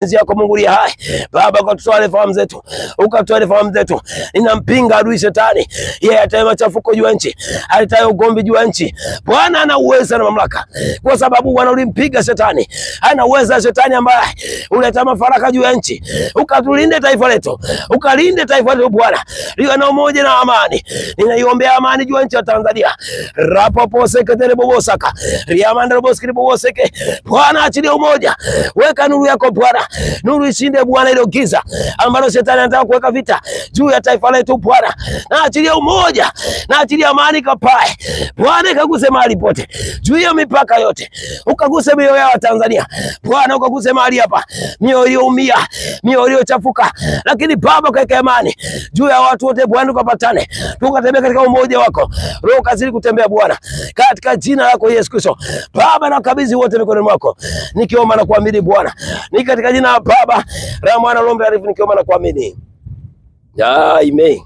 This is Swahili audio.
Mapenzi yako Mungu liye hai Baba, ukatutwale fahamu zetu, ukatutwale fahamu zetu. Ninampinga adui shetani, yeye ataye machafuko juu ya nchi, aletaye ugomvi juu ya nchi. Bwana ana uwezo na mamlaka, kwa sababu Bwana ulimpiga shetani. Ana uwezo shetani ambaye uleta mafaraka juu ya nchi. Ukatulinde taifa letu, ukalinde taifa letu Bwana, liwe na umoja na amani. Ninaiombea amani juu ya nchi ya Tanzania. Rapoposeketelebobosaka riamandroboskiriboboseke. Bwana achilie umoja, weka nuru yako Bwana, nuru ishinde Bwana ile giza ambalo shetani anataka kuweka vita juu ya taifa letu Bwana, na achilie umoja, na achilie amani kapae Bwana, ikaguse mahali pote juu ya mipaka yote, ukaguse mioyo ya Tanzania Bwana, ukaguse mahali hapa, mioyo iliyoumia, mioyo iliyochafuka, lakini Baba ukaweka amani juu ya watu wote Bwana, tukapatane, tukatembea katika umoja wako, Roho kazidi kutembea Bwana, katika jina lako Yesu Kristo. Baba, nakabidhi wote mikononi mwako, nikiomba na kuamini Bwana, ni katika jina la Baba la Mwana Roho Mtakatifu, nikiomba na kuamini. Amen.